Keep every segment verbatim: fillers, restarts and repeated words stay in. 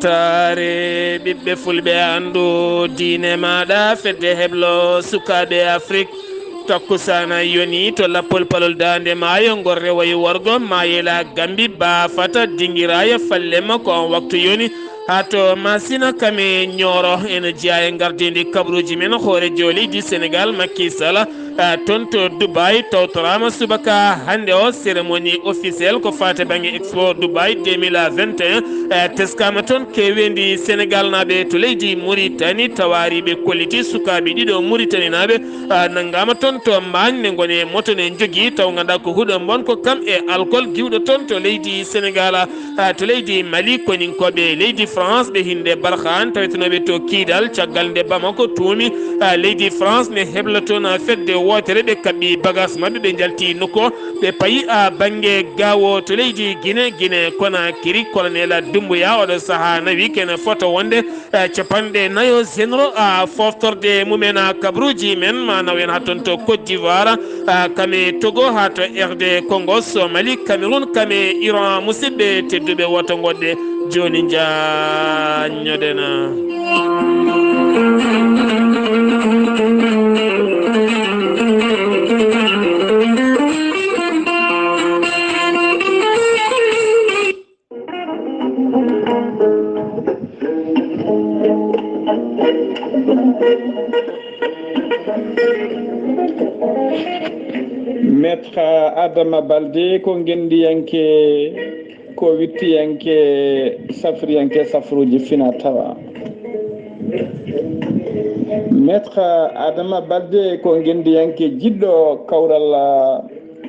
Taare ɓiɓɓe fulɓe, anndu diine maaɗa, fedde heblo sukaaɓe Afrik. Takkusaana yoni to lappol palol daande maayo, ngol rewayi wargo maayela Gambi, baafata dingiraya fallema ko on waktu yoni. Haa to Masina kame Ñooro, ene jeyaa e ngardiindi kabaruuji men, hooreejo leydi Senegaal, Macky Sall, eh, toon to Dubai, tawtoraama subaka hannde o cérémonie officielle ko faati bannge Expo Dubai deux mille vingt et un, eh, teskaama toon keeweendi Senegaalnaaɓe to leydi Muritani, tawaariiɓe kolliti sukaaɓe ɗiɗo Muritaninaaɓe, eh, nanngaama toon to Mbaañ, ne ngoni e moto ne njogii, taw nganndaa ko huɗo mbon ko kam e alkol giwɗo toon to leydi Senegaal. Ah, to leydi Mali, koninkooɓe leydi France ɓe hinnde Barkhane tawitinooɓe to Kidal, caggal nde Bamako tuumi, ah, leydi France ne hebla toon, ah, fedde wootere, ɓe kaɓɓi bagas maɓɓe, ɓe njalti nokku o, ɓe payi, ah, bannge Gaawo to leydi Guinée, Guinée Conakry, colonel Doumbouya oɗo sahaa nawi kene fota wonde, eh, capanɗe nayo généraux, ah, foftorde mumen, ah, kabaruuji men, ma naw en haa toon to Côte d'Ivoire, ah, kame Togo haa to R D Congo, Somali, Cameroun, kame Iran. Musidɓe tedduɓe, woto ngoɗɗe jooni, njaanñoɗen. Maître Adama Balde ko ngenndiyanke, ko wittiyanke, safriyanke safruuji fina tawa. Maître Adama Balde ko ngenndiyanke jiɗɗo kawral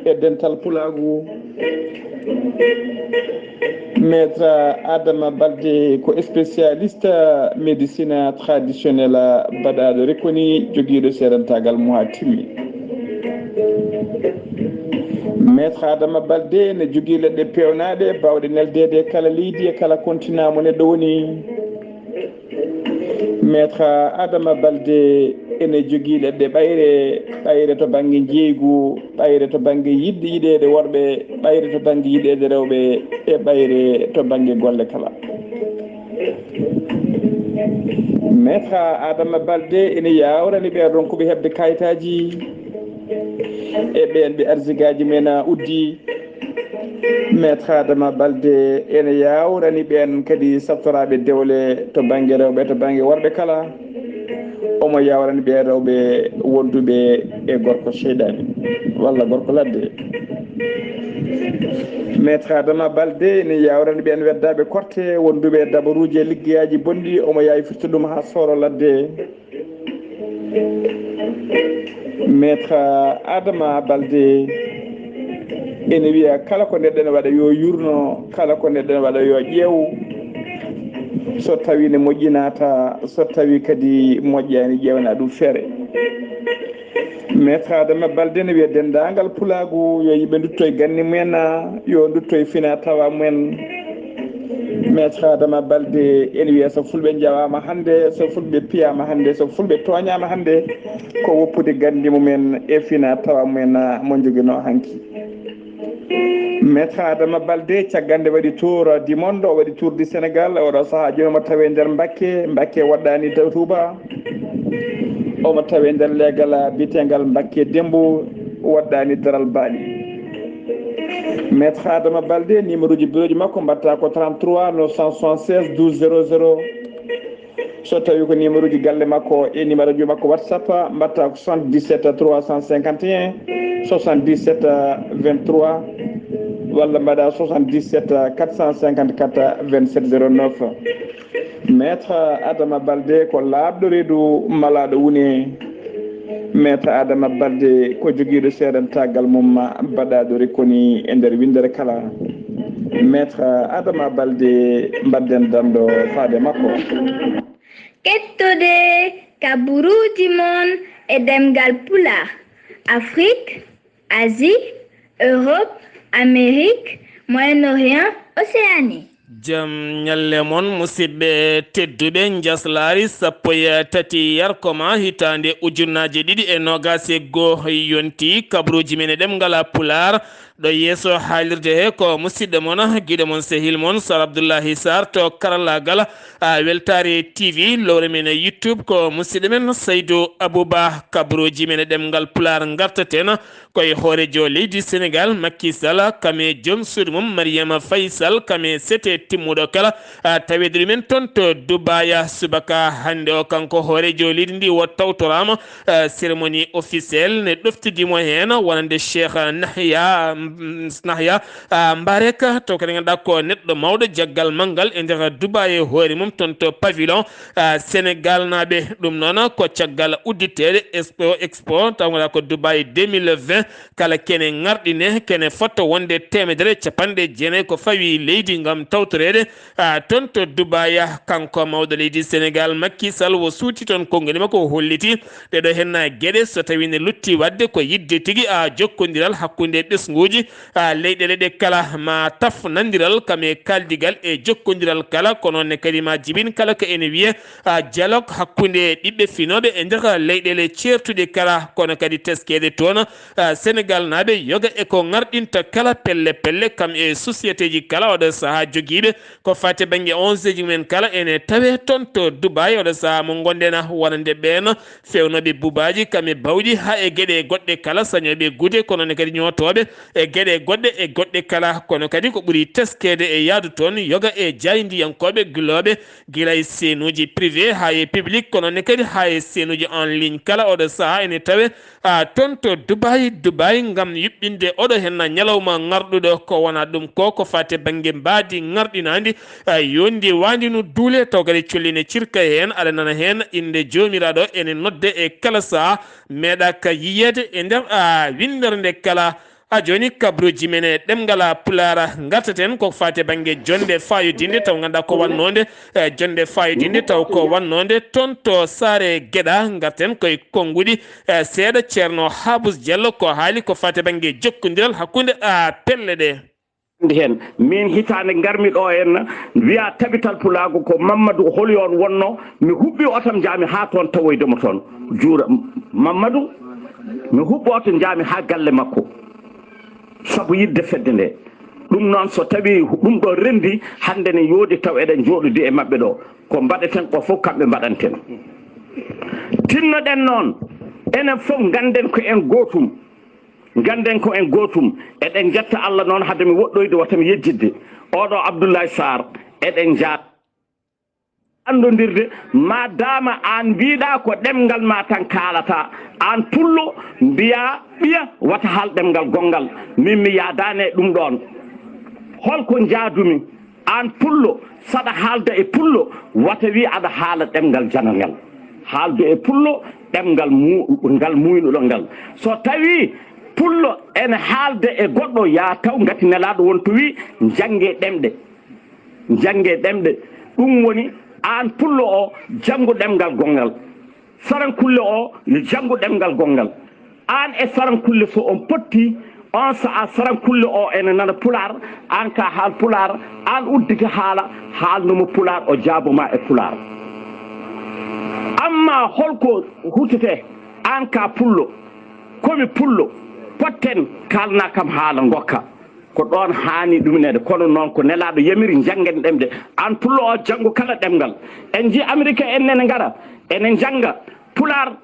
e dental pulaagu. Maître Adama Balde ko spécialiste médecine traditionnelle baɗaaɗo reconnu, jogiiɗo seedantaagal mo haa timmi. Maître Adama Balde ne jogii leɗɗe peewnaaɗe baawɗe neldeede e kala leydi e kala continent mo neɗɗo woni. Maître Adama Balde ene jogii leɗɗe ɓayre, ɓayre to bannge njeeygu, ɓayre to bannge yiɗde yiɗeede worɓe, ɓayre to bannge yiɗeede rewɓe, e ɓayre to bannge golle kala. Maître Adama Balde ene yaawrani ɓeen ronkuɓe heɓde kayitaaji e ɓeen ɓe arsigaaji men uddi. Maître Adama Balde ene yaawrani ɓeen kadi saftoraaɓe dewle to bannge rewɓe, to bannge worɓe kala. Omo yaawrani ɓeen rewɓe wonduɓe e gorko seyɗaani walla gorko ladde. Maître Adama Balde ene yaawrani ɓeen weddaaɓe korte wonduɓe e dabaruuji e liggeyaaji bonɗi. Omo yaawi firtude ɗum haa sooro ladde. Maître Adama Balde ene wiya, kala ko neɗɗo ene waɗa yo yurno, kala ko neɗɗo ene waɗa yo ƴeew. So tawi ne moƴƴi naata, so tawi kadi moƴƴaani, ƴeewna ɗum feere. Maître Adama Balde ne wiya denndaangal pulaagu yo yimɓe ndutto e ganni mumen, yo ndutto e fina tawa mumen. Maître Adama Balde ene wiya so fulɓe njawaama hannde, so fulɓe piyaama hannde, so fulɓe tooñaama hannde, ko woppude ganni mumen e fina tawa mumen mo njoginoo hanki. Maître Adama Balde, caggal nde waɗi tour du monde, o waɗi tour du Sénégal, oɗo sahaa jooni omo tawe nder Mbakke, Mbakke waɗɗaani taw Touba, omo tawe nder leegal biyeteegal Mbakke Dembo, waɗɗaani daral baali. Maître Adama Balde, numéro ji bureau ji makko mbaɗta ko trente-trois neuf cent soixante-seize douze zéro zéro. So tawi ko numéro ji galle makko e numéro ji makko WhatsApp, mbaɗta ko soixante-dix-sept trois cent cinquante et un soixante-dix-sept vingt-trois, walla mbaɗa soixante-dix-sept quatre cent cinquante-quatre vingt-sept zéro neuf. Maître Adama Balde ko laaɓɗo reedu malaaɗo wune. Maître Adama Balde ko jogiiɗo seedantaagal mum baɗaaɗo reconnu e nder winndere kala. Maître Adama Balde, mbaɗden danndo faade makko. Kettude kabaruuji mon e ɗemngal Pulaar, Afrik, Asie, Europe, Amérique, Moyen-Orient, Océanie. Jam ñalle mon, musidɓe tedduɓe. Njaslaari sappo e tati yarkoma hitaande ujunnaaje ɗiɗi e noogaas e goo yonti, kabaruuji men e ɗemngal Pulaar Ɗo yeeso haalirde he ko musidɗo mon, giɗo mon, sehil mon, Sar Abdullahi Sar to karallaagal, a, Weltaare T V, lowre men e YouTube ko musidɗo men Saydu Abuba. Kabruuji men e ɗemngal Pulaar ngartaten ko e hooreejo leydi Senegaal, Makki Sal, kam e joom suudu mum, Mariyama Fayi Sal, kam e sete timmuɗo kala, a, taweede ɗumen toon to Dubaaya subaka hannde o. Kanko hooreejo leydi ndi o tawtoraama, a, cérémonie officielle ne ɗoftidi mo heen, wonande Cheikh Nahya, mm, Nahya, a, Mbarek, taw kadi ngannduɗaa ko neɗɗo mawɗo, jaggal manngal e nder Dubaay e hoore mum toon to pavillon, a, Senegaalnaaɓe. Ɗum noon ko caggal udditeede Expo, Expo taw ngannduɗaa ko Dubaay deux mille vingt, kala kene ŋarɗine, kene fotto wonde teemedere e capanɗe jeenayi ko fawi leydi ngam tawtoreede, a, toon to Dubaaya. Kanko mawɗo leydi Senegaal, Makki Sal, o suuti toon konnguli makko, o holliti ɗeɗo heen geɗe, so tawii ne lutti waɗde ko yiɗde tigi, a, jokkondiral hakkunde ɓesnguuji, a, leyɗeele ɗe kala, ma taf nandiral kam e kaaldigal e jokkondiral kala, kono ne kadi ma jibin kala ko ene wiyee, a, dialogue hakkunde ɓiɓɓe finooɓe e nder leyɗeele ceertuɗe kala, kono kadi teskeede toon, a, Senegaalnaaɓe yoga e ko ŋarɗinta kala pelle pelle, kam e sociétéji kala oɗo sahaa jogiiɓe ko faati bannge O N G ji mumen kala ene tawee toon to Dubaay oɗo sahaa mo ngonɗen, wonande ɓeen feewnooɓe buubaaji kam e bawɗi, haa e geɗe goɗɗe kala, sañooɓe gude, kono ne kadi ñootooɓe e geɗe goɗɗe e goɗɗe kala, kono kadi ko ɓuri teskeede e yahdu toon yoga e jaayndiyankooɓe gulooɓe, gila e seenuuji privé haa e public, kono ne kadi haa e seenuuji en ligne kala oɗo sahaa ene tawee, a, toon to Dubaay, Dubaay, ngam yuɓɓinde oɗo heen ñalawma ŋarɗuɗo. Ko wona ɗum ko, ko faati bannge mbaadi ŋarɗinaandi, a, yonndi waandi no duule, taw kadi colli ne cirka heen, aɗa nana heen innde Joomiraaɗo ene nodde e kala sahaa, meeɗaaka yiyeede e nder, a, winndere nde kala. A, jooni kabruuji men e ɗemngal Pulaar ngartaten ko faati bannge jonnde faayodinde, taw ngannduɗaa ko wannoonde, e, jonnde faayodinde, taw ko wannoonde toon to Saare Geɗa. Ngarten koye konnguɗi, e, seeɗa. Ceerno Habus Diallo ko haali ko faati bannge jokkondiral hakkunde, a, pelle ɗe. Andi heen, min hitaande ngarmi ɗo en, wiya Tabital Pulaagu ko Mammadu Holi on wonno, mi huɓɓi otam njaami haa toon tawoyde mo toon. Juura Mammadu, mi huɓɓi oto njaami haa galle makko. Sabu yiɗde fedde nde. Ɗum noon, so tawii ɗum ɗo renndi, hannde ne yooɗi taw eɗen njooɗodi e maɓɓe ɗo. Ko mbaɗeten ko fof, kamɓe mbaɗanten. Tinnoɗen noon, enen fof ngannden ko en gootum. Ngannden ko en gootum. Eɗen njetta Allah noon, hade mi woɗɗoyde, wata mi yejjitde. Oɗo Abdoulaye Sarr, eɗen njaat. Anndondirde, ma dama aan mbiɗa ko ɗemngal ma tan kaalata, aan pullo mbiya ɓiya wata haal ɗemngal gonngal, min mi yaadaani e ɗum ɗoon. Holko njaadumi? Aan pullo, saɗa haalda e pullo, wata wi aɗa haala ɗemngal janangal. Haaldu e pullo, ɗemngal mu-, ngal muynuɗo ngal. So tawi pullo ene haalda e goɗɗo, yaa taw ngati nelaaɗo won to wi, njannge ɗemɗe. Njannge ɗemɗe. Ɗum woni aan pullo o, janngu ɗemngal gonngal. Sarankulle o, yo janngu ɗemngal gonngal. Aan e sarankulle, so on potti, on sa'a sarankulle o ene nana pulaar, aan ka haal pulaar, aan uddita haala, haalnu mo pulaar, o jaabo ma e pulaar. Amma holko hutete, aan ka pullo, komi pullo, potten, kaalna kam haala ngokka. Ko ɗoon haani ɗumineede, kono noon ko nelaaɗo yamiri, njanngen ɗemɗe. Aan pullo o, janngu kala ɗemngal. En njii Amerika en nene ngara, ene njannga pulaar,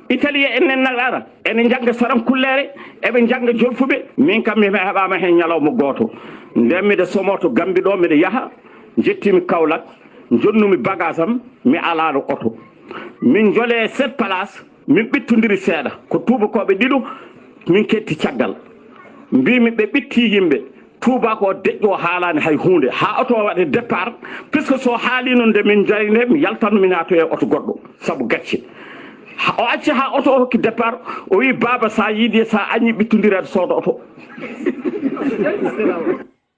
Italiya en nene ngara, ene njannga sarankulleere, eɓe njannga jolfuɓe. Min kam mi heɓaama heen ñalawma gooto. Nden miɗo somoo to Gambi ɗo, miɗo yaha, njettimi Kaolack, njonnumi bagage am, mi alaano oto. Min njole sept place, min ɓittondiri seeɗa, ko tuubakooɓe ɗiɗo, min ketti caggal. Mbimi ɓe ɓitti yimɓe, tuubaako o deƴƴo, o haalaani hay huunde. Haa oto o waɗa départ, puisque so haali noon nde min njari nde, mi yaltan, mi naatoya e oto goɗɗo, sabu gacce. Ha, o acci haa oto o hokki départ, o wi, "Baaba, sa yiidi, sa añi ɓittondireede, sooda oto."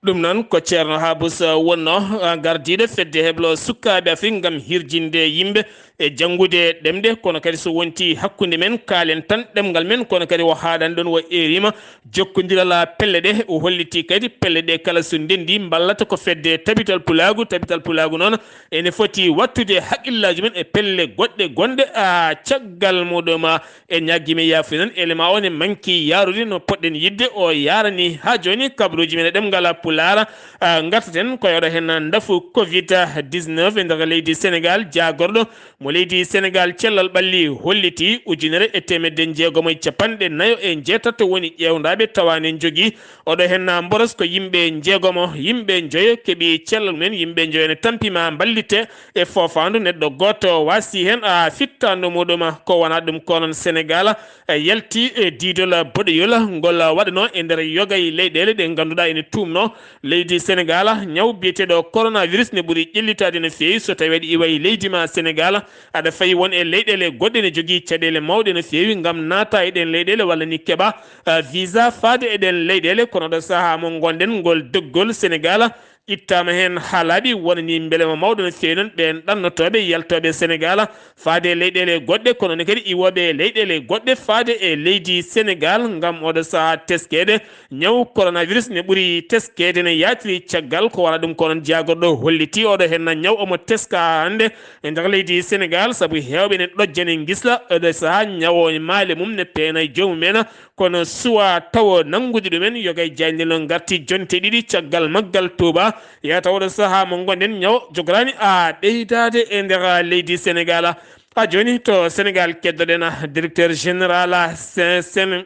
Ɗum noon ko Ceerno Haabus wonnoo, ah, gardiiɗo fedde heblo sukaaɓe Afrik ngam hirjinde yimɓe e janngude ɗemɗe, kono kadi so wontii hakkunde men, kaalen tan ɗemngal men, kono kadi o haaɗani ɗoon, o eeriima jokkondiral pelle ɗe, o hollitii kadi pelle ɗe kala so ndenndii mballata ko fedde Tabital Pulaagu. Tabital Pulaagu noon ene foti waɗtude haqqillaaji mum e pelle goɗɗe gonɗe, ah, caggal muɗum. En ñaagii mi yaafuya noon, élément o ne manki yaarude no poɗɗen yiɗde o yaarani haa jooni kabaruuji men e ɗemngal Pulaar. Ah, ngartaten ko e oɗo heen ndafu covid dix-neuf e nder leydi Senegaal, jaagorɗo mo leydi Senegaal cellal ɓalli holliti ujunere e teemedde jeegom e capanɗe nayo e njeetato woni ƴeewndaaɓe tawaani njogii oɗo heen mboros ko yimɓe njeegomo, yimɓe njoyo keɓi cellal mum en, yimɓe njoyo ne tampi ma mballitte e foofaandu neɗɗo gooto waasi heen, a, fittaandu muɗum. Ko wonaa ɗum ko noon Senegaal, e, yalti e diidol boɗeyol ngol waɗanoo e nder yoga e leyɗeele ɗe ngannduɗaa ene tuumnoo leydi Senegaal. Ñaw biyeteeɗo coronavirus ne ɓuri ƴellitaade no feewi so tawii aɗa iwa e leydi ma Senegaal, aɗa fayi won e leyɗeele goɗɗe ne jogii caɗeele mawɗe no feewi ngam naata e ɗeen leyɗeele walla ni keɓa, a, visa faade e ɗeen leyɗeele. Kono ɗo sahaa mo ngonɗen ngol doggol Senegaal ittaama heen haa laaɓi, wonanii mbelema mawɗo no feewi noon ɓeen ɗannotooɓe yaltooɓe Senegaal faade e leyɗeele goɗɗe, kono ne kadi iwooɓe e leyɗeele goɗɗe faade e leydi Senegaal ngam oɗo sahaa teskeede. Ñaw coronavirus ne ɓuri teskeede, ne yaatiri caggal ko wonaa ɗum ko noon jaagorɗo hollitii oɗo heen ñaw omo teska hannde e nder leydi Senegaal, sabu heewɓe ne ɗojjani ngisla oɗo sahaa ñaw o maale mum ne peenay joomum en. Kono suwaa tawo nanngude ɗumen, yoga e jaaynde no ngarti jonte ɗiɗi caggal maggal tuuba. Yata oɗo sahaa mo ngonɗen, ñaw jogoraani a ɓeydaade e nder leydi Senegaal. Haa jooni to Senegaal keddoɗen directeur général Sen, Sen,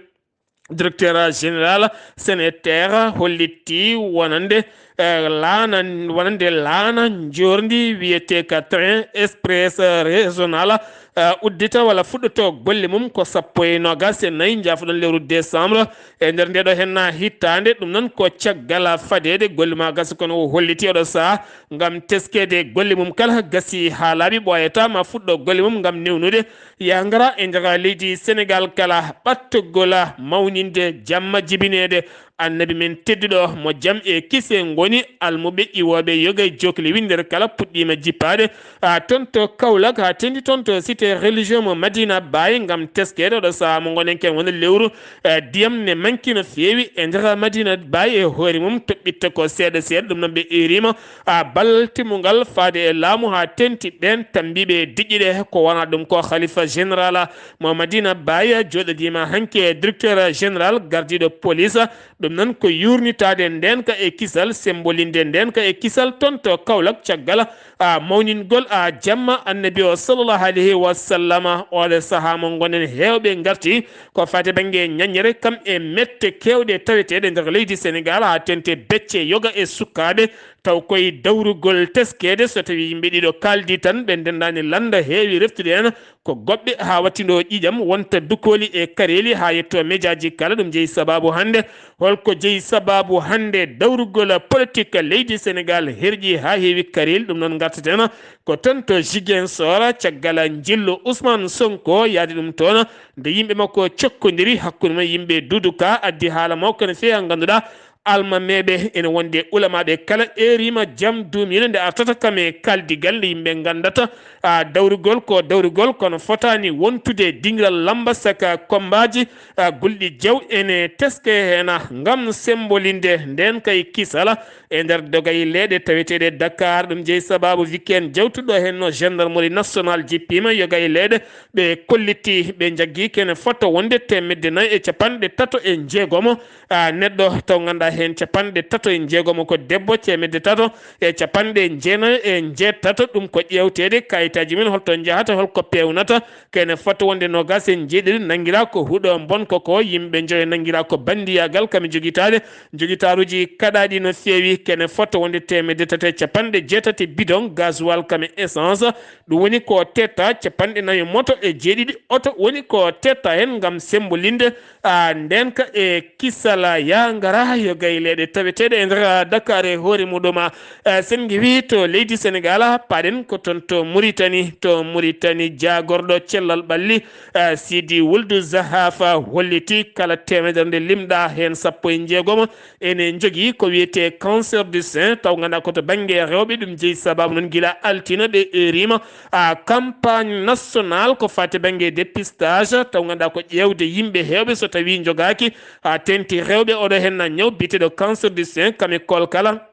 directeur général Seneter hollitti wonande, eh, laana, wonande laana njoorndi wiyetee ka train express régional, eh, uddita walla fuɗɗoto golle mum ko sappo e noogaas e nayi njaafoɗon lewru décembre e nder ndeeɗo henna hittaande. Ɗum noon ko caggal fadeede golle ma gasa, kono o holliti oɗo sahaa ngam teskeede golle mum kala gasi haa laaɓi, ɓooyata ma fuɗɗo golle mum ngam newnude yaa ngara e nder leydi Senegaal kala ɓattogol mawninde jamma jibineede Annabi men tedduɗo mo jam e kise ngoni, almuɓe iwooɓe yoga e jokli winndere kala puɗɗiima jippaade, a, toon to Kaolack, haa teeŋti toon to cité religieux mo Madina Baye ngam teskeede oɗo sahaa mo ngonen ken woni lewru, e, diyam ne manki no feewi e nder Madina Baye e hoore mum toɓɓitta ko seeɗa seeɗa. Ɗum noon ɓe eeriima, a, ballal timmungal faade e laamu haa teeŋti ɓeen tambiiɓe diƴƴiɗe ko wonaa ɗum ko Khalifa général mo Madina Baye jooɗodiima hanki e directeur général gardiiɗo police. Ɗum noon ko yuurnitaade ndeenka e kisal, sembolinde ndeenka e kisal toon to Kaolack caggal, a, mawningol, a, jamma Annabi o sallallahu alayhi wa sallama. Oɗo sahaa mo ngonen heewɓe ngarti ko faati bannge ñaññere kam e mette keewɗe taweteeɗe nder leydi Senegaal haa teeŋti becce yoga e sukaaɓe taw koye dawrugol teskeede so tawii yimɓe ɗiɗo kaaldi tan ɓe ndenndaani lannda heewi reftude heen. Ko goɗɓe haa wattindoo ƴiiƴam wonta dukooli e kareeli haa yettoo mejaaji kala. Ɗum jeyi sabaabu hannde. Holko jeyi sabaabu hannde dawrugol politik leydi Senegaal herƴi haa heewi kareeli? Ɗum noon ngartaten ko toon to Ziguinchor caggal njillu Ousmane Sonko yaadi ɗum toon nde yimɓe makko cokkondiri hakkunde mum e yimɓe Duudu Ka addi haala mawka no feewi haa ngannduɗaa almameeɓe ene wonde ulamaaɓe kala eeriima jam duumiino nde artata kam e kaldigal nde yimɓe nganndata, a, dawrugol ko dawrugol kono fotaani wontude dingiral lamba saka kombaaji, a, gulɗi jaw ene teske heen ngam sembolinde ndeen kay kisala e nder dogay leeɗe taweteeɗe Dakar. Ɗum jeyi sabaabu weekend jawtuɗo heen no gendarmerie nationale jippiima yogay leeɗe ɓe kollitti ɓe njaggi kene fota wonde teemedde nayi e capanɗe tato e jeegomo a, neɗɗo taw ngannduɗaa heen capanɗe tato e jeegomo ko debbo, teemedde tato e capanɗe jeenayo e njeetato, ɗum ko ƴeewteede kayitaaji mum, holto njahata, holko peewnata, kene fota wonde noogaas e jeeɗiɗi, nanngiraa ko huɗo bonko ko, yimɓe njoyo nanngiraa ko banndiyaagal, kam e jogitaade, jogitaaruuji kaɗaaɗi no feewi, kene fota wonde teemedde tato e capanɗe jeetati bidon gasoil kam e essence, ɗum woni ko teetta capanɗe nayo moto e jeeɗiɗi oto woni ko teetta heen ngam sembolinde, a, ndeenka e kisal yaa ngara yo gayleeɗe taweteeɗe e nder Dakar e hoore muɗum. Eh, sen ngewi to leydi Senegal, paɗen ko toon to Muritani. To Muritani, jaagorɗo cellal ɓalli, eh, Sidi Wuldu Zahafa holliti kala teemedere nde limɗa heen sappo e jeegom ene njogii ko wiyetee cancer du sein, taw ngannduɗaa ko to bannge rewɓe ɗum jeyi, sababu noon gila altine ɓe eerima a campagne nationale ko fati bannge dépistage, taw ngannduɗaa ko ƴeewde yimɓe heewɓe so tawii njogaaki, a tenti rewɓe oɗo heen na ñaw biyeteeɗo cancer du sein kam e kool kala.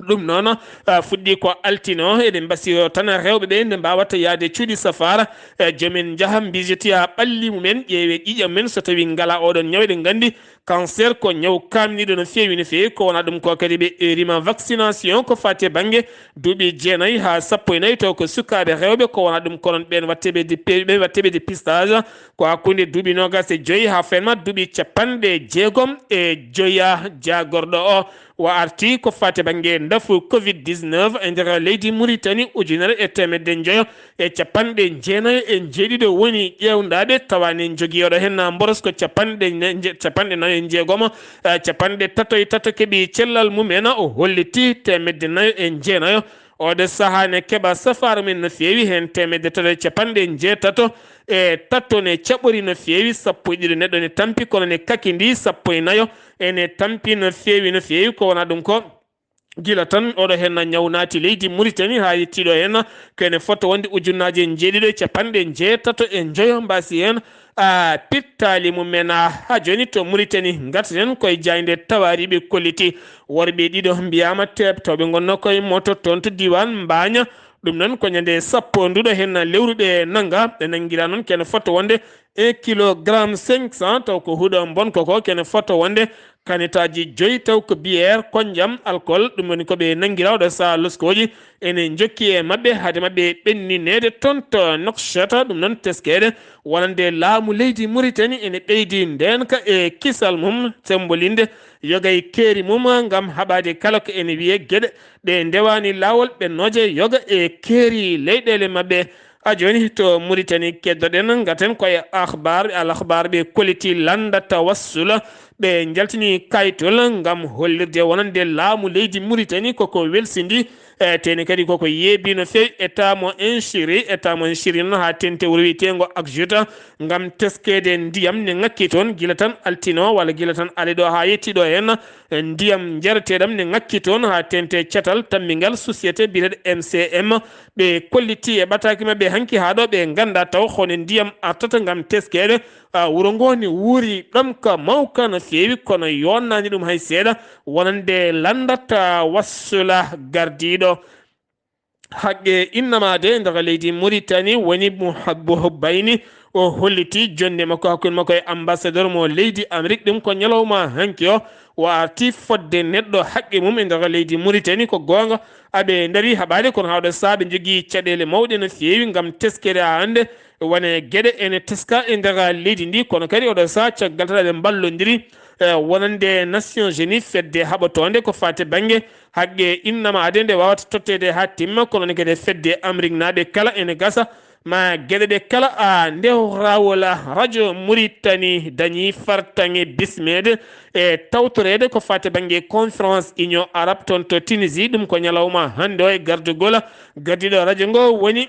Ɗum noon, a, fuɗɗi ko altine o, eɗen mbasiyoo tan rewɓe ɓe nde mbaawata yahde cuuɗi safaara, e, jomen njaha mbijotiya ɓalli mumen, ƴeewe ƴiiƴam men so tawii ngalaa oɗon ñaw. Eɗen nganndi cancer ko ñaw kaamniiɗo no feewi, no feewi. Ko wonaa ɗum ko kadi ɓe eerima vaccination ko fati e bannge duuɓi jeenayi haa sappo e nayi, taw ko sukaaɓe rewɓe. Ko wonaa ɗum ko noon ɓeen watteeɓe dépi-, ɓeen watteeɓe dépistage ko hakkunde duuɓi noogas e joyi haa fenma duuɓi capanɗe jeegom e joya. Jaagorɗo o, o arti ko fati bannge ndafu covid dix-neuf e nder leydi Muritani, ujunere e teemedde njoyo e capanɗe jeenayo e njeeɗiɗo woni ƴeewndaaɓe, tawa ne njogii oɗo heen mboros ko capanɗe ne-, nje-, capanɗe nayo e njeegom, eh, capanɗe tato e tato keɓi cellal mumen, o holliti teemedde nayo e jeenayo. Oɗo sahaa ne keɓa safaara men no feewi, heen teemedde tato e capanɗe njeetato e tato ne caɓori no feewi, sappo e ɗiɗo neɗɗo ne tampi, kono ne kakindii sappo e nayo ene tampi no feewi, no feewi. Ko wonaa ɗum ko gila tan oɗo heen ñaw naati leydi Muritani haa yettiiɗo heen, ko ene fota wonde ujunnaaje njeeɗiɗo e capanɗe njeetato e njoyo, mbasi heen, a, pittaali mumen. A, haa jooni to Muritani, ngarten koye jaaynde Tawaari, ɓe kolliti worɓe ɗiɗo mbiyaama teeɓtooɓe ngonnoo koye moto toon to diiwaan Mbaaña. Ɗum noon ko ñande sappo nduɗo heen lewru ɓe nannga, ɓe nanngiraa noon ko ene fota wonde un kilogramme cinq cents, taw ko huɗo mbonko ko, ko ene fota wonde kanetaaji joyi, taw ko biyeer, konjam, alcool. Ɗum woni ko ɓe nanngiraa oɗo sahaa loskooji ene njokki e maɓɓe, hade maɓɓe ɓennineede toon to Nouakchott. Ɗum noon teskeede wonande laamu leydi Muritani ene ɓeydi ndeenka e kisal mum, sembolinde yoga e keeri mum ngam haɓaade kala ko ene wiyee geɗe ɗe ndewaani laawol, ɓennooje yoga e keeri leyɗeele maɓɓe. A jooni to Muritani keddoɗen, ngaten koye akhbar, al akhbar ɓe kolliti lannda tawassula, ɓe njaltini kayitol ngam hollirde wonande laamu leydi Muritani koko welsindi, e teni kadi koko yeebi no feewi état mo en Syrie, état mo en Syrie noon haa tente wuro wiyeteengo Akjuta ngam teskeede ndiyam ne ŋakki toon gila tan altine o walla gila tan alet ɗo haa yettii ɗo heen. Ndiyam njareteeɗam ne ŋakki toon haa tente catal tammingal société biyeteeɗo M C M. Ɓe kolliti e ɓataake maɓɓe hanki haa ɗo ɓe nganndaa taw hone ndiyam artata ngam teskeede. A, wuro ngo ne wuuri ɗamka mawka no feewi, kono yonnaani ɗum hay seeɗa wonande lannda tawassula gardiiɗo haqqe innamaade nder leydi Muritani woni Muhabbu Hubbayni. O holliti jonnde makko hakkunde makko e ambassadeur mo leydi Amérique. Ɗum ko ñalawma hanki o, o arti fodde neɗɗo haqqe mum e nder leydi Muritani. Ko goonga, aɓe ndawi haɓaade, kono haa oɗo sahaa ɓe njogii caɗeele mawɗe no feewi ngam teskeede haa hannde. Wone geɗe ene teska e nder leydi ndi, kono kadi oɗo sahaa caggal tan aɓe mballondiri, eh, wonande Nations Unies, fedde haɓotoonde ko fati bannge haqqe innamaade nde waawata totteede haa timma, kono ne kadi fedde Amérique naaɓe kala ene gasa ma geɗe ɗe kala a ndew rawola. Radio Muritani dañi fartaŋe bismeede e tawtoreede ko fati bannge conférence Union Arabe toon to Tunisie. Ɗum ko ñalawma hannde o e gardugol gardiiɗo radio ngo woni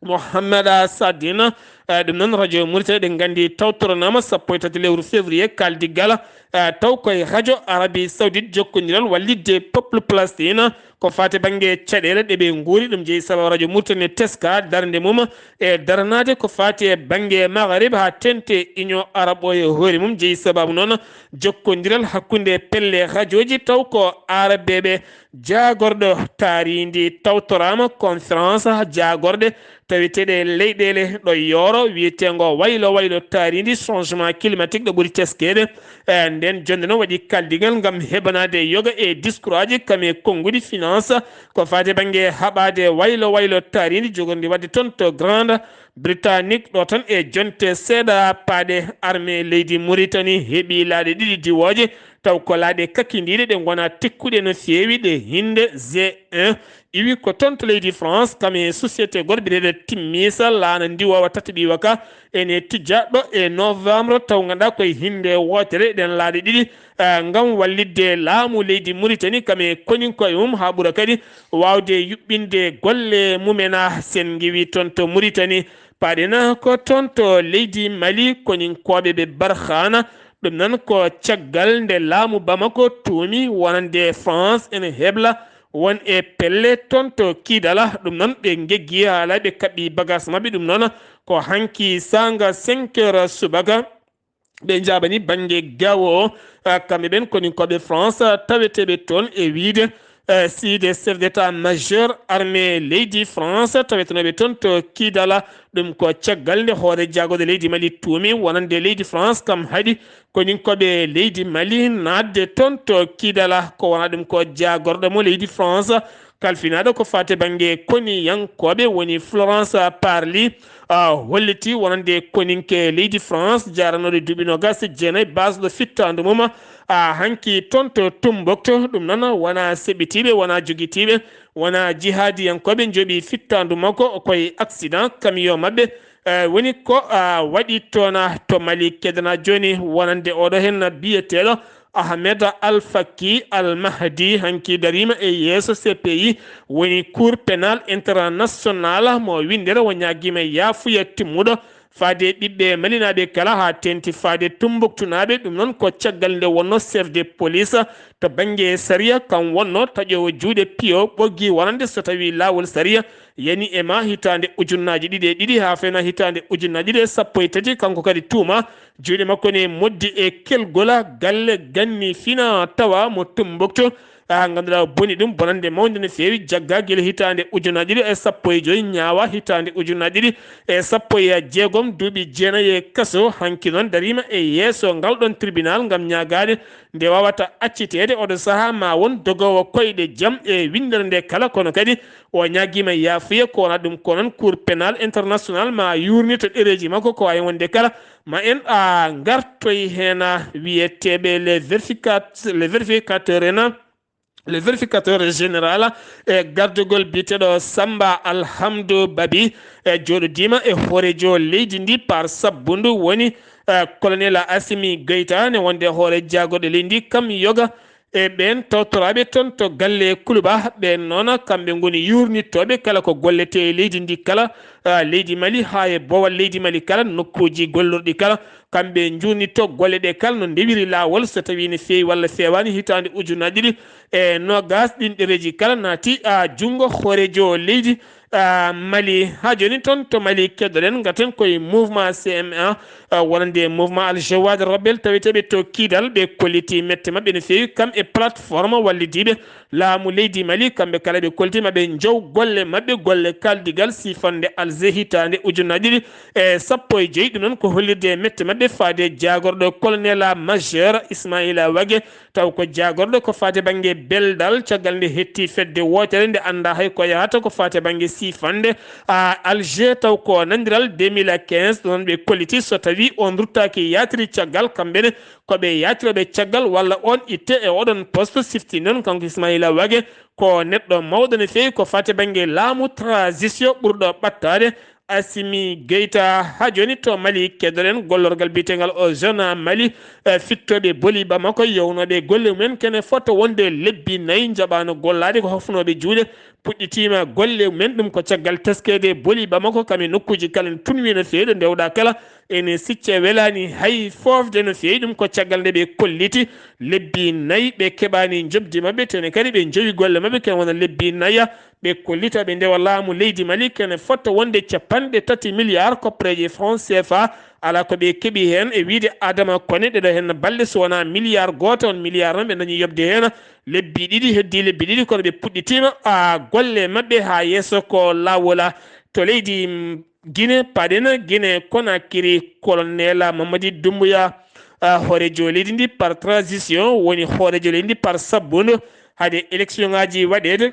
Mohammada Sadina. Eh, ɗum noon, Radio Mauritanie, eɗen nganndi, tawtoranaama sappo e tati lewru février, kaaldigal, eh, taw koye Radio Arabie Saoudite, jokkondiral wallitde Peuple Palestine ko faati bannge caɗeele ɗe ɓe nguuri. Ɗum jeyi sababu Radio Mauritanie teska darnde mum e daranaade ko faati e bannge Maghrib haa teeŋti Union Arabe o e hoore mum. Jeyi sababu noon jokkondiral hakkunde pelle rajooji, taw ko Arabeeɓe. Jaagorɗo taariindi tawtoraama, conférence jaagorɗe taweteeɗe leyɗeele ɗo yooro, wiyeteengo waylo waylo taariindi, changement climatique, ɗo ɓuri teskeede. Eh, nden jonnde noon waɗi kaaldigal ngam heɓanaade yoga e discours aji kam e konnguɗi finance ko faati bannge haɓaade waylo waylo taariindi, jogorndi waɗde toon to Grande Britannique ɗo tan e jonte seeɗa paaɗe armée leydi Mauritanie heɓi laaɗe ɗiɗi diwooje, taw ko laaɗe kakindiiɗe ɗe ngonaa tekkuɗe no feewi ɗe hinde G un iwi ko toon to leydi France kam e société goɗɗo biyeteeɗo Timmisa laana ndiwoowa tataɓiiwa ka ene tijja ɗo e novembre taw ngannduɗaa koye hinde wootere ɗen laaɗe ɗiɗi ah, ngam wallitde laamu leydi Mauritanie kam e koninkooɓe mum haa ɓura kadi waawde yuɓɓinde golle mumen ah, sen ngiwi toon to Mauritanie. Paaɗen ko toon to leydi Mali koninkooɓe ɓe Barkhana ɗum noon ko caggal nde laamu Bamako tuumi wonande France ene hebla won e pelle toon to Kidala ɗum noon ɓe ngeggi haala ɓe kaɓɓi bagage maɓɓe ɗum noon ko hanki saanga cinq heures subaka. Ɓe njaabani bannge gawo o ah, kamɓe ɓen koninkooɓe France ah, taweteeɓe toon e wiyde eh, siide chef d'état majeur armée leydi France tawetenooɓe toon to Kidala. Ɗum ko caggal nde hoore jaagorɗe leydi Mali tuumi wonande leydi France kam haɗi koninkooɓe leydi Mali naatde toon to Kidala ko wona ɗum ko jaagorɗo mo leydi France kalfinaaɗo ko faati bannge koniyankooɓe woni Florence Parly ah, holliti wonande koninke leydi France jaaranooɗo duuɓi noogas e jeenayi basɗo fittaandu mum ah, hanki toon to Tumbuktu ɗum noon wona seɓitiiɓe wona jogitiiɓe wona jihaadiyankooɓe njooɓi fittaandu makko koye accident camion maɓɓe eh, woni ko ah, waɗi toon ah, to Mali kedana jooni wonande oɗo heen biyeteeɗo Ahmed Al Faki Al Mahdi hanki dariima e yeeso C P I woni Cour pénal international mo winndere o ñaagiima yaafuya timmuɗo faade ɓiɓɓe malinaaɓe kala haa teeŋti faade Tumbuktunaaɓe ɗum noon ko caggal nde wonno chef de police to bannge sariya kam wonno taƴoowo juuɗe piyo ɓoggi wonande so tawii laawol sariya yani e ma hitaande ujunnaaji ɗiɗi e ɗiɗi haa fena hitaande ujunnaaji ɗiɗi e sappo e tati kanko kadi tuuma juuɗe makko ne moddi e kelgola galle ganni fina tawa mo Tumbuktu a ngannduɗaa o boni ɗum bonande mawnde no feewi jagga gila hitaande ujunnaaji ɗiɗi e sappo e joyi ñaawa hitaande ujunnaaji ɗiɗi e sappo e jeegom duuɓi jeenayi e kaso hanki noon dariima e yeeso ngal ɗon tribunal ngam ñaagaade nde waawata acciteede oɗo sahaa ma won dogoowo koyɗe jam e winndere nde kala kono kadi o ñaagiima yaafuya ko wona ɗum ko noon cour pénal international ma yuurnito ɗereeji makko ko waawi wonde kala ma en a ngartoy heen wiyeteeɓe les vérificat les vérificateurs en le vérificateur général e gardugol biyeteeɗo Samba Alhamdu Babi e jooɗodiima e hoorejo leydi ndi par sabbundu woni e colonel Assimi Goïta ne wonde hoore jaagorɗe leydi ndi kam yoga e ɓeen tawtoraaɓe toon to galle Kuluba ɓeen noon kamɓe ngoni yuurnittooɓe kala ko gollete e leydi ndi kala leydi Mali haa e boowal leydi Mali kala nokkuuji gollorɗi kala kamɓe njuurnitto golle ɗe kala no ndewiri laawol so tawii ne feewi walla feewaani hitaande ujunnaaji ɗiɗi e noogaas ɗin ɗereeji kala naati a junngo hoorejo leydi a Mali haa jooni toon to Mali keddoɗen ngaten koye mouvement C M A a wonande mouvement Al Jawad Rebel taweteeɓe to Kidal ɓe kolliti mette maɓɓe no feewi kam e plateforme wallidiiɓe laamu leydi Mali kamɓe kala ɓe kolliti maɓe njow golle maɓɓe golle kaldigal sifande Alger hitaande ujunnaaji ɗiɗi e sappo e joyi ɗum noon ko hollirde e mette maɓɓe faade jaagorɗo colonel majeur Ismaila Wage taw ko jaagorɗo ko faade bannge beldal caggal nde hetti fedde wootere nde annda hay ko yahata ko faade bannge sifande a Alger taw ko nandiral deux mille quinze ɗon ɓe kolliti so tawi on ruttaki yaatiri caggal kamɓene ko ɓe yaatirooɓe caggal walla on itte e oɗon poste sifti noon kanko Ismaila Wage ko neɗɗo mawɗo no feewi ko faate bannge laamu transition ɓurɗo ɓattaade Assimi Goïta haa jooni to Mali keddoɗen gollorgal biyetegal o Jona Mali e fittooɓe boli Bamako yownooɓe golle mumen kene foto wonde lebbi nayi njaɓaano gollaade ko hofnooɓe juuɗe puɗɗitiima golle mumen ɗum ko caggal teskeede boli Bamako kam e nokkuuji kala ne tunwi no feewi ɗo ndewɗaa kala ene sicce welaani hay foofde no feewi ɗum ko caggal nde ɓe kolliti lebbi nayi ɓe keɓaani njoɓdi maɓɓe tene kadi ɓe njowi golle maɓɓe kene wona lebbi naya ɓe kollita ɓe ndewa laamu leydi Mali kene fotta wonde capanɗe tati milliards koppereeje franc C F A alaa ko ɓe keɓi heen e wiyde Adama Kone ɗeɗo heen balɗe so wonaa milliard gooto on milliard noon ɓe dañi yoɓde heen lebbi ɗiɗi heddii lebbi ɗiɗi kono ɓe puɗɗitiima a golle maɓɓe haa yeeso ko laawola to leydi Guinée paaɗen Guinée Conakry colonel Mamadi Doumbouya hoorejo leydi ndi par transition woni hoorejo leydi ndi par sabbundu hade élection ngaji waɗeede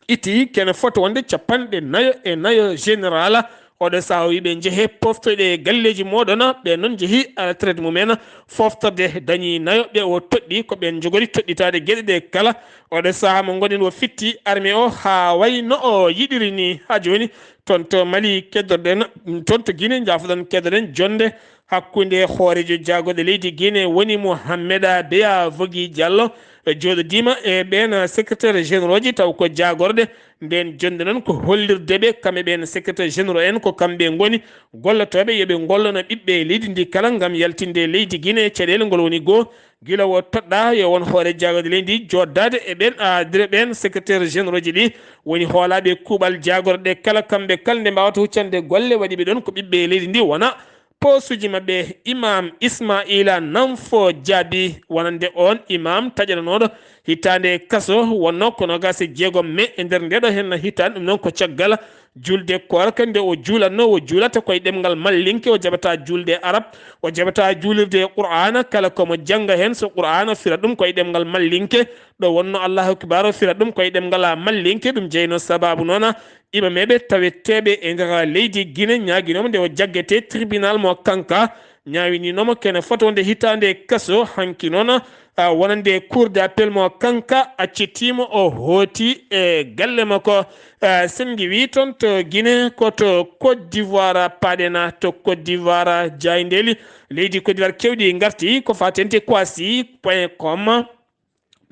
itti kene foto wonde capanɗe nayo e nayo général Oɗo sahaa o wi ɓe, "Njehee poftoɗe galleeji mooɗon." Ɓe noon njehi, a, retraite mumen foftorde, dañi nayo ɓe o toɗɗi, ko ɓeen njogori toɗɗitaade geɗe ɗe kala. Oɗo sahaa mo ngonɗen o fitti armée o haa way no o yiɗiri ni. Haa jooni toon to Mali keddorɗen, toon to Guinée njaafoɗon keddorɗen jonnde hakkunde hooreejo jaagorɗe leydi Guinée woni Mohameda Beya Vogi Diallo, ɓe jooɗodiima e ɓeen secrétaire généraux ji taw ko jaagorɗe. Ndeen jonnde noon ko hollirde ɓe, kamɓe ɓeen secrétaire généraux en, ko kamɓe ngoni gollotooɓe yo ɓe ngollono ɓiɓɓe leydi ndi kala ngam yaltinde leydi Guinée caɗeele ngol woni goo. Gila o toɗɗaa yo won hoore jaagorɗe leydi ndi jooɗdaade e ɓeen, a, dire ɓeen secrétaire généraux ji ɗi woni hoolaaɓe kuuɓal jaagorɗe kala, kamɓe kala nde mbaawata huccande golle waɗi ɓe ɗoon ko ɓiɓɓe leydi ndi wona poosuji maɓɓe. Imam Ismaila Nanfo Jaabi wonande oon imam taƴananooɗo hitaande kaso wonnoo ko noogaas e jeegom mai e nder ndee ɗoo heen hitaande, ɗum noon ko caggal julde koorka nde o juulatnoo, o juulata ko e ɗemngal mallinke, o jaɓataa juulde arab, o jaɓataa juulirde e Qur'aana, kala ko mo jannga heen so Qur'aana fira ɗum ko e ɗemngal mallinke, ɗo wonnoo Allahu Akbar o fira ɗum ko e ɗemngal mallinke, ɗum jeynoo sabaabu noon imameeɓe taweteeɓe e nder leydi Guinée ñaaginooma nde o jaggetee tribunal mo kanka ñaawininooma kene fota wonde hitaande kaso, hanki noon, a, wonande cour d'appel mo kanka accitiima o hooti e galle makko. A, sen ngiwii toon to Guinée ko to Côte d'Ivoire paaɗen, to Côte d'Ivoire jaayndeeli leydi Côte d'Ivoire keewɗi ngarti ko faati e Kwasi point com.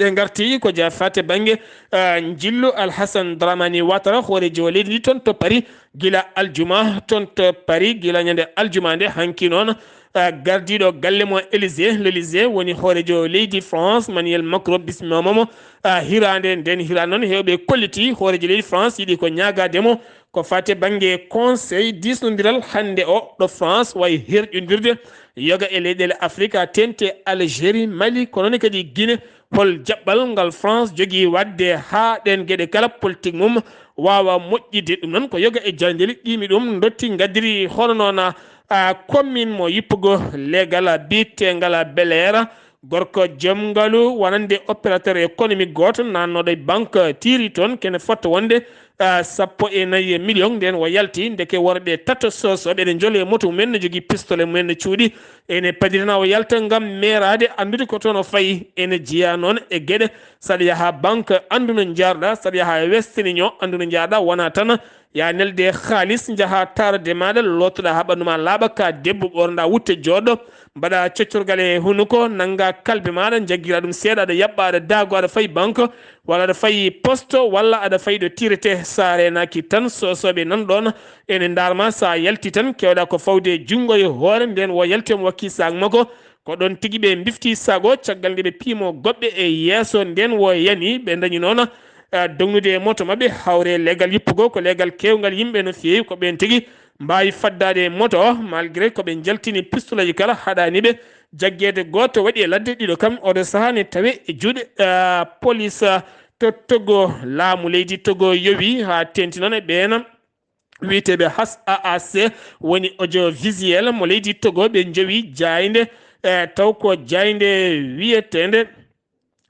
Ɓe ngarti ko jeyaa faati e bannge, ah, njillu Alhassane Dramane Ouattara, hooreejo leydi ndi toon to Paris, gila aljuma, toon to Paris, gila ñande aljuma nde hanki noon, ah, gardiiɗo galle mo Élysée, l'Élysée, woni hooreejo leydi France, Emmanuel Macron, bismiima mo, ah, hiraande. Ndeen hiraande noon, heewɓe kolliti hooreejo leydi France yiɗi ko ñaagaade mo ko faati e bannge conseil diisnondiral hannde o ɗo France wayi herƴondirde yoga e leyɗeele Afrique, haa teeŋti Algérie, Mali, kono ne kadi Guinée. Hol jaɓɓal ngal France jogii waɗde haa ɗeen geɗe kala politique mum waawa moƴƴude? Ɗum noon ko yoga e jaayndeeli ɗiimi ɗum ndotti ngaddiri hono noon, a, commune mo yippugo leegal biyeteegal Bel Air. Gorko joom ngalu wonande opérateur économique gooto naatnooɗo e banque tiiri toon kene fota wonde, ah, sappo e nayi million. Ndeen o yalti, ndeke worɓe tato soosooɓe ene njoli e moto mumen, ne jogii pistolet mumen, ne cuuɗi, ene padiri na o yalta ngam meeraade anndude ko toon o fayi. Ene jeyaa noon e geɗe, saɗa yaha banque anndu no njaarɗaa, saɗa yaha Western Union anndu no njaarɗaa, wonaa tan ya nelde haalis, njaha taarde maaɗa, lootoɗaa haa ɓanndu ma laaɓa, ka debbo ɓoornoɗaa wutte jooɗo, mbaɗa coccorgal e hunuko, nannga kalbe maaɗa, njaggira ɗum seeɗa, aɗa yaɓɓa, aɗa daago, aɗa fayi banque, walla aɗa fayi poste, walla aɗa fayi ɗo tirete. Sa reenaaki tan, soosooɓe nan ɗoon ene ndaar ma, sa yalti tan, keewɗa ko fawde junngo e hoore, ndeen o yalti omo wakki saak makko, ko ɗoon tigi ɓe mbifti sago, caggal nde ɓe piimo goɓɓe e yeeso, ndeen o yani, ɓe ndañi noon, eh, dognude e moto maɓɓe, hawre leegal yippugo, ko leegal keewngal yimɓe no feewi, ko ɓeen tigi mbaawi faddaade e moto o, malgré ko ɓe njaltini pistoleeji kala, haɗaani ɓe jaggeede. Gooto waɗi e ladde, ɗiɗo kam, oɗo sahaa ne tawe e juuɗe, eh, police, eh, to Togo. Laamu leydi Togo yowi haa teeŋti noon e ɓeen wiyeteeɓe H A A C, woni audiovisuel mo leydi Togo, ɓe njowi jaaynde, eh, taw ko jaaynde wiyeteende,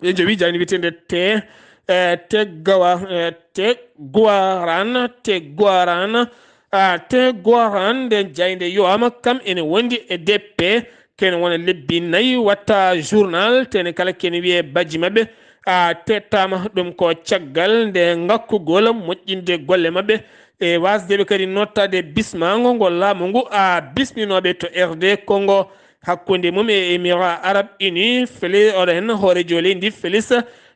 ɓe njowi jaaynde wiyeteende Te, eh, Tegowa, eh, Tegoaran, Tegoaran, ah, Tegoaran, nden jaaynde yowaama, kam ene wondi e D P, kene wona lebbi nayi watta journal, tene kala kene wiyee bajji maɓɓe, a, tettaama. Ɗum ko caggal nde ngakkugol moƴƴinde golle maɓɓe e waasde ɓe kadi nottaade bismaango ngo laamu ngu, a, bisminooɓe to R D Congo, hakkunde mum e Émirats Arabes Unis. Feli-, oɗo heen hooreejo leydi Félix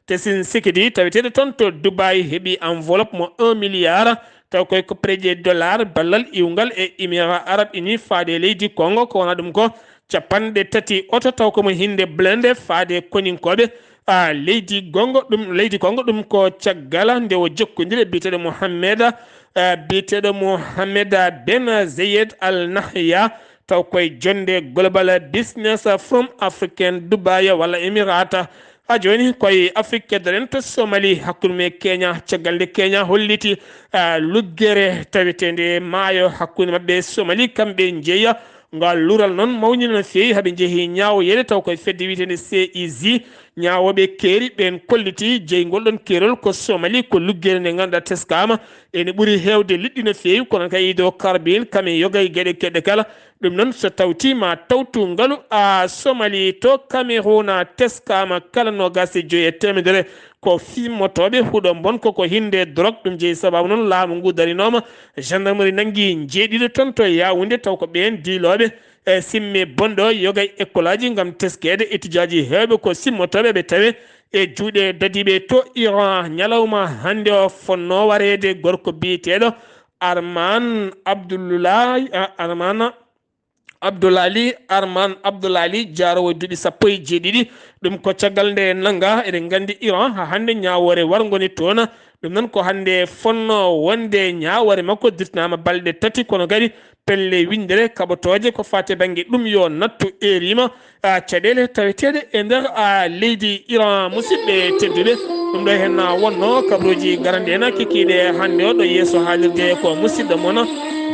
Tshisekedi, taweteeɗo toon to Dubai, heɓi enveloppe mo un milliard, taw koy ko prêt de dollar, ballal iwngal e Émirats Arabes Unis faade e leydi Congo. Ko wona ɗum ko capanɗe tati oto, taw ko mo hinde blende faade koninkooɓe, a, leydi Gongo, ɗum, leydi Congo. Ɗum ko caggal nde o jokkondiri e biyeteeɗo Mohamed, a, biyeteeɗo Mohamed Ben Zayed Al Nahya, taw koye jonnde Global Business Forum Africain Dubai walla Emirata. Haa jooni koye Afrique keddoren to Somali, hakkunde mum e Kenya, caggal nde Kenya holliti, a, luggere taweteende maayo hakkunde maɓɓe e Somali, kamɓe njeeya Ngal luural noon mawnii no feewi, haɓe njehi ñaawoyeede taw koye fedde wiyeteende C I J. Ñaawooɓe keeri ɓeen kolliti jeyngol ɗoon keerol ko Somali, ko luggeere nde ngannduɗaa teskaama ene ɓuri heewde liɗɗi no feewi, kono kay ido karbin kame yoga e geɗe keɗɗe kala. Ɗum noon so tawti ma tawtu ngalu a Somali to Cameroun a teskaama kala noogaas e joyi e teemedere ko fimmotooɓe huɗo mbon koko hinde drogue. Ɗum jeyi sababu noon laamu ngu darinooma gendarmerie nanngi jeeɗiɗo toon to Yaoundé taw ko ɓeen diilooɓe e simme bonɗo yoga e ekkolaaji ngam teskeede etijaaji heewɓe ko simmotooɓe ɓe tawe e juuɗe dadiiɓe to Iran. Ñalawma hannde o fonnoo wareede gorko biyeteeɗo Arman Abdullahi, a, Arman Abdoulali, Arman Abdoulali, jaaroowo e duuɓi sappo e jeeɗiɗi. Ɗum ko caggal nde nannga, eɗen nganndi Iran haa hannde ñaawoore warngo ni toon. Ɗum noon ko hannde fonnoo wonde ñaawoore makko dirtinaama balɗe tati, kono kadi pelle winndere kaɓotooje ko faati e bannge ɗum yo nattu eeriima, a, caɗeele taweteeɗe e nder, a, leydi Iran. Musidɓe tedduɓe, ɗum ɗo heen wonnoo kabaruuji garanɗi en kikiiɗe hannde o ɗo yeeso haalirde ko musidɗo mon,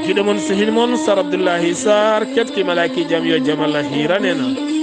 giɗo mon, sehil mon, Sar Abdullahi Sar, keɓti malaaki jam yo jam Allah hiiran en.